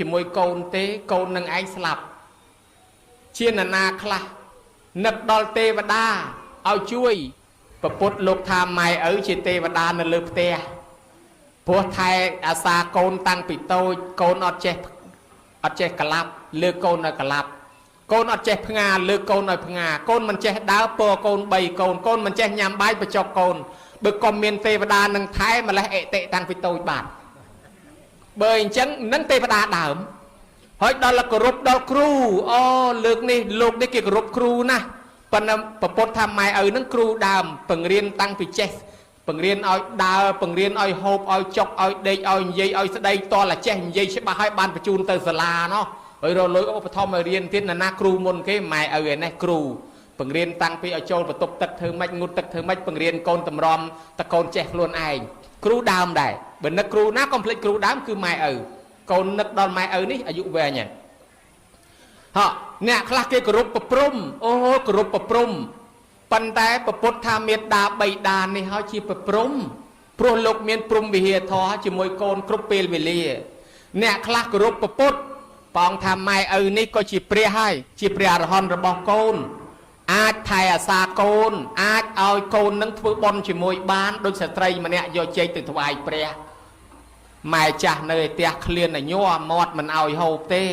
ជាមួយកូនទេកូននឹងឯងស្លាប់ជានរណាខ្លះនឹកដល់ទេវតាឲ្យជួយប្រពុតលោកថាម៉ែឪជាទេវតានៅលើផ្ទះព្រោះថែអាសាកូនតាំងពីតូចកូនអត់ចេះក្លាប់លើកូនឲ្យក្លាប់កូនអត់ចេះផ្ងាលើកូនឲ្យផ្ងាកូនមិនចេះដើរពរកូន3កូនកូនមិនចេះញ៉ាំបាយបញ្ចុកកូនបើកុំមានទេវតានឹងថែម្លេះអតិតាំងពីតូចបាទបើអញ្ចឹងនឹងទេវតាដើមហើយដល់គោរពដល់គ្រូអូលើកនេះលោកនេះគេគោរពគ្រូណាស់ប៉ុន្តែប្រពុតថាម៉ែឪនឹងគ្រូដើមបង្រៀនតាំងពីចេះបង្រៀនឲ្យដើរបង្រៀនឲ្យហូបឲ្យចុកឲ្យដេកឲ្យនិយាយឲ្យស្ដីតលចេះនិយាយច្បាស់ឲ្យបានបញ្ជូនទៅសាលាណោះហើយរកលុយឧបត្ថម្ភឲ្យរៀនទៀតណាគ្រូមុនគេម៉ែឪឯនេះគ្រូបង្រៀនតាំងពីឲ្យចូលបន្ទប់ទឹកធ្វើម៉េចងូតទឹកធ្វើម៉េចបង្រៀនកូនតម្រាំតកូនចេះខ្លួនឯងគ្រូដើមដែរបើនឹកគ្រូណាកុំភ្លេចគ្រូដើមគឺម៉ែឪកូននឹកដល់ម៉ែឪនេះអាយុវែងហើយហ៎អ្នកខ្លះគេគោរពប្រព្រំអូគោរពប្រព្រំប៉ុន្តែប្រពុតថាមេដាបៃតានេះហើយជាប្រព្រំព្រោះលោកមានព្រំវិហារធម៌ជាមួយកូនគ្រប់ពេលវេលាអ្នកខ្លះគោរពប្រពុតព្រះអង្គថាម៉ែឪនេះក៏ជាព្រះហើយជាព្រះអរហន្តរបស់កូនអាចថែអាសាកូនអាចឲ្យកូននឹងធ្វើបុណ្យជាមួយបានដូចស្ត្រីម្នាក់យកចេកទៅថ្វាយព្រះម៉ែចាស់នៅឯផ្ទះឃ្លានញ័រមាត់មិនឲ្យហូបទេ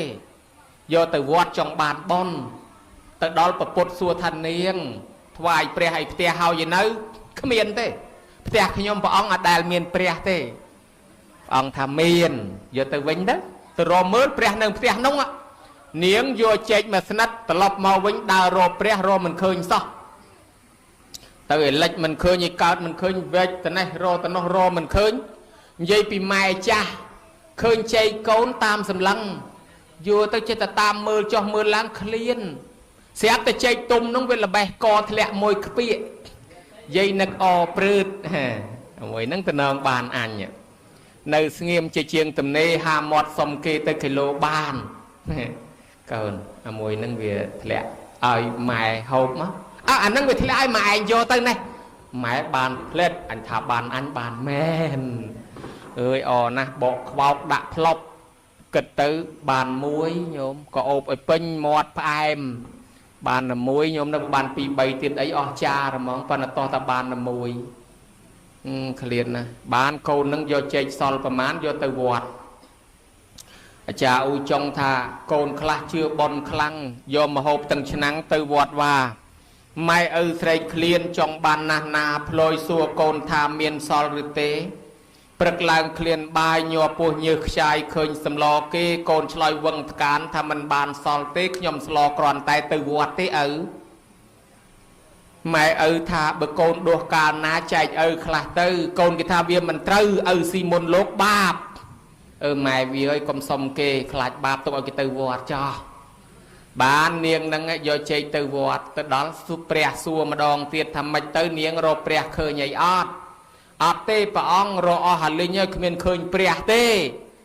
យកទៅវត្តចង់បានបុណ្យទៅដល់ប្រពុតសួរថានាងថ្វាយព្រះឲ្យផ្ទះហើយនៅគ្មានទេផ្ទះខ្ញុំព្រះអង្គអត់ដែលមានព្រះទេព្រះអង្គថាមានយកទៅវិញទៅទៅរកមើលព្រះនៅផ្ទះនោះនាងយកចេកមកស្និតត្រឡប់មកវិញដើររកព្រះរកមិនឃើញសោះទៅឲ្យលិចមិនឃើញឲ្យកើតមិនឃើញវែកទៅនេះរកទៅនោះរកមិនឃើញនិយាយពីម៉ែចាស់ឃើញចេកកូនតាមសម្លឹងយកទៅចិត្តតាមមើលចុះមើលឡើងឃ្លានស្រាប់តែចេកទុំនោះវាល្បេះកធ្លាក់មួយខ្ពៀកយាយនឹកអព្រឺតមួយហ្នឹងតំណងបានអញនៅស្ងៀមជាជាងទំនេរហាមាត់សុំគេទៅគីឡូបានកូនអាមួយហ្នឹងវាធ្លាក់ឲ្យម៉ែហូបមកអើអាហ្នឹងវាធ្លាក់ឲ្យម៉ែឯងយកទៅនេះម៉ែបានផ្លែតអញថាបានអញបានមែនអើយអណាស់បកខ្វោកដាក់ផ្លប់គិតទៅបានមួយញោមក៏អូបឲ្យពេញមាត់ផ្អែមបានតែមួយញោមនៅបាន2 3ទៀតអីអស់ចារហ្មងប៉ុន្តែតោះតែបានតែមួយឃ្លានណាបានកូននឹងយកចេកសល់ប្រមាណយកទៅវត្តអាចារ្យអ៊ូចុងថាកូនខ្លះជឿប៉ុនខ្លាំងយកមកហូបទាំងឆ្នាំងទៅវត្តវ៉ាម៉ែឪស្រែកឃ្លានចង់បានណាស់ណាផ្លយសួរកូនថាមានសល់ឬទេព្រឹកឡើងឃ្លានបាយញ័រពោះញើសខ្ចាយឃើញសម្លគេកូនឆ្លើយវឹងថ្កានថាមិនបានសល់ទេខ្ញុំស្លគ្រាន់តែទៅវត្តទេឪម៉ែឪថាបើកូនដួសកាលណាចែកឪខ្លះទៅកូនគេថាវាមិនត្រូវឪស៊ីមុនលោកបាបអឺម៉ែវាឲ្យកុំសុំគេខ្លាចបាបទុកឲ្យគេទៅវត្តចោះបាននាងនឹងយកចេកទៅវត្តទៅដល់ព្រះសួរម្ដងទៀតថាម៉េចទៅនាងរកព្រះឃើញអីអត់អត់ទេព្រះអង្គរកអស់អាលីងហើយគ្មានឃើញព្រះទេ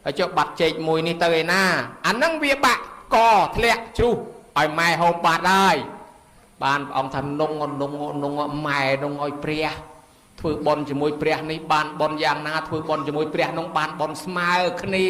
ហើយចុះបាត់ចេកមួយនេះទៅឯណាអានឹងវាបាក់កធ្លាក់ជ្រុះឲ្យម៉ែហូបបាត់ហើយបានព្រះអង្គថានងនងនងម៉ែនងឲ្យព្រះធ្វើបុណ្យជាមួយព្រះនេះបានបុណ្យយ៉ាងណាធ្វើបុណ្យជាមួយព្រះនោះបានបុណ្យស្មើគ្នា